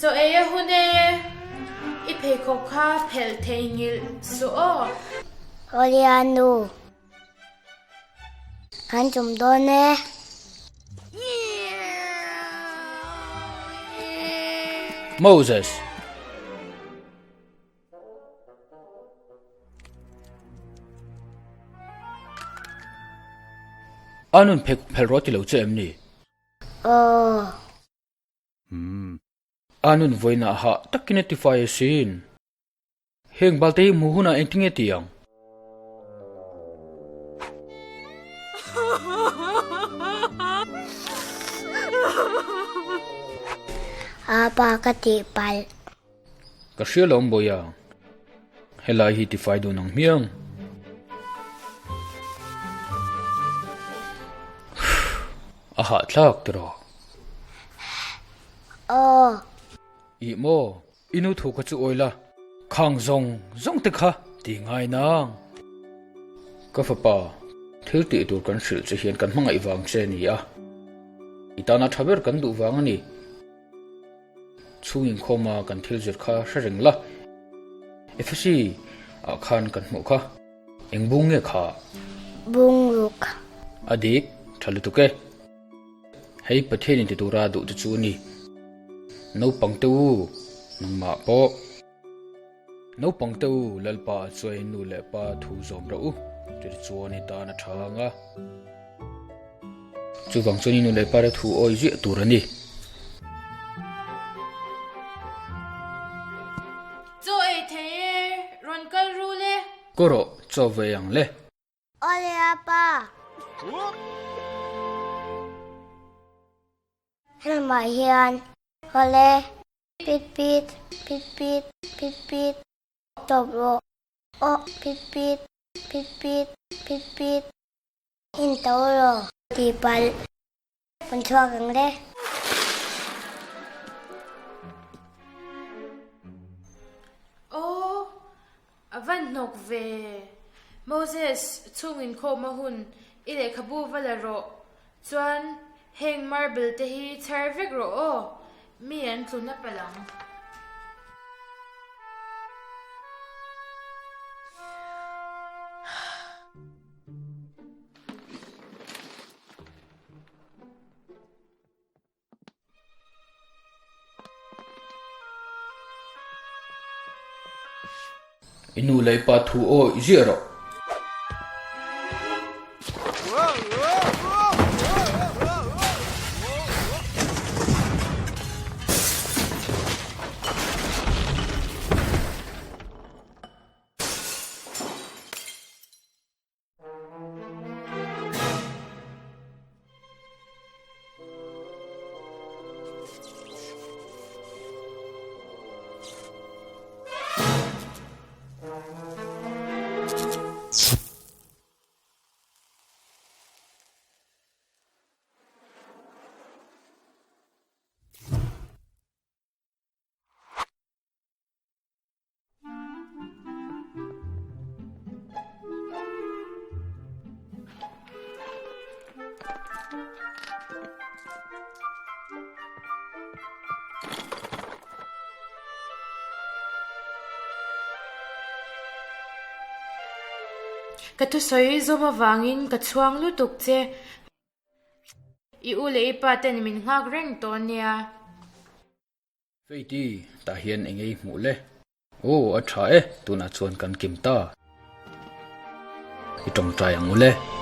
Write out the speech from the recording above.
Chaw ei a hun e, i pheikhawk kha phelh theihnghilh suh aw. Awlianu, kan chum dawn e. Moses. A nun phek phelh rawh ti lo che em ni? Aw. Umm. A nun vawiinah hah takin a tifai asin. Heng balte hi hmuh hunah engtinge ti ang? Apa ka tihpalh. Ka hria lo ang Bawia, helai hi tifai dun ang hmiang. A hahthlak tiraw? Aw. Ih maw, i nu thu kha chu awi la, khang zawng zawng te kha ti ngai nang. Ka fapa, thil tih tur kan hrilh che hian kan hmangaih vang che a ni a, i tana tha ber kan duh vang a ni. Chhung inkhawma kan thil zir kha hre reng la, Efesi ah khan kan hmuh kha. Eng bung nge kha? Bung ruk. A dik, tha lutuk e. Hei Pathian in ti tura duh te chu a ni. Naupang te u, nangmah pawh. Naupang te u, Lalpa a chuai nu leh pa thu zawm rawh u, tichuan i tan a tha ang a. Chuvang chuan i nu leh pa te thu awi ziah tur a ni. Chaw ei thei e, rawn kal rul e. Kaw rawh, chaw ve ang le. Awle a pa. Helamah hian awle pit pit pit pit pit pit tawp rawh aw pit pit pit pit pit pit in to rawh tih palh kan chhuak ang le. Aw a van hnawk ve. Moses chhung inkhawm a hun i lehkhabu va la rawh chuan heng marble te hi chhar vek rawh aw mi an tlun a palh ang. I nu leh i pa thu aw i ziah rawh. Ka thusawi zawm avangin ka chhuang lutuk che. I u leh i pa ten min nghak reng tawh nia. Feiti, tah hian eng ei hmuh le? Aw, a tha e, tunah chuan kan kim ta. I tawngtai ang u le.